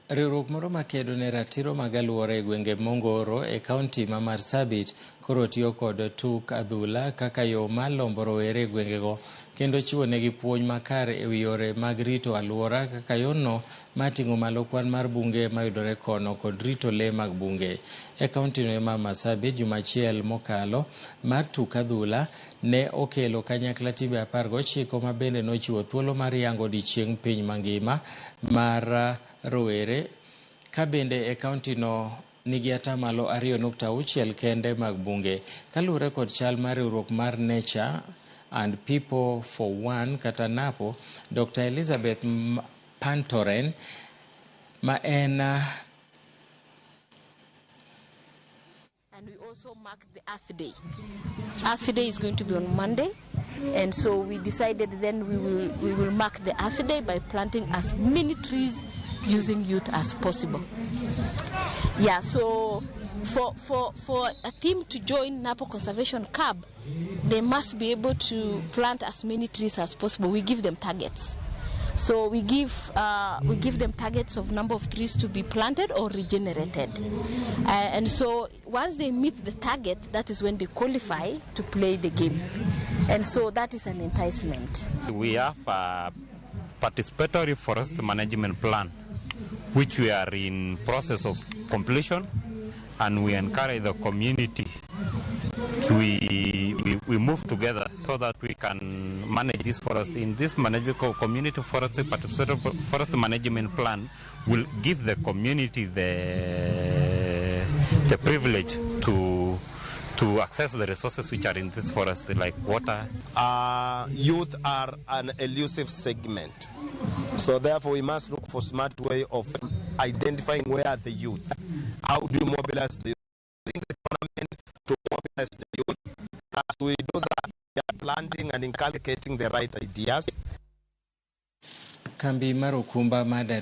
Riwruok moro makedo ne ratiro mag alwora e gwenge Mongoro e kaunti ma Marsabit koro tiyo kod tuk adhula kaka yo mar lombo rowere e gwengego kendo chiwo negi puonj makare e wi yore mag rito alwora kaka yorno mar ting'o malo kwan mar bunge mayudore kono kod rito lee mag bunge. E kauntino mar Marsabit juma achiel mokalo mar tuk adhula ne okelo kanyakla timbe 19 ma bende nochiwo thuolo mar yango odiechieng piny mangima mar rowere ka bende e kauntino nigi atamalo 2.6 kende mag bunge. Kaluwore kod chal mar riwruok mar Nature and People for One kata NAPO, Dr. Elizabeth Pantoren ma en And we also mark the Earth Day. Earth Day is going to be on Monday, and so we decided then we will mark the Earth Day by planting as many trees using youth as possible. Yeah, so for a team to join NAPO Conservation Club, they must be able to plant as many trees as possible. We give them targets. So we give them targets of number of trees to be planted or regenerated, and so once they meet the target, that is when they qualify to play the game, and so that is an enticement. We have a participatory forest management plan, which we are in process of completion, and we encourage the community to we move together so that we can manage this forest. In this management community forest participatory forest management plan will give the community the privilege to access the resources which are in this forest, like water. Youth are an elusive segment. So therefore we must look for smart way of identifying where are the youth. How do you mobilize the youth? In the tournament to mobilize the youth. As we do that, we are planting and inculcating the right ideas. Kambi mar okumba mar Dar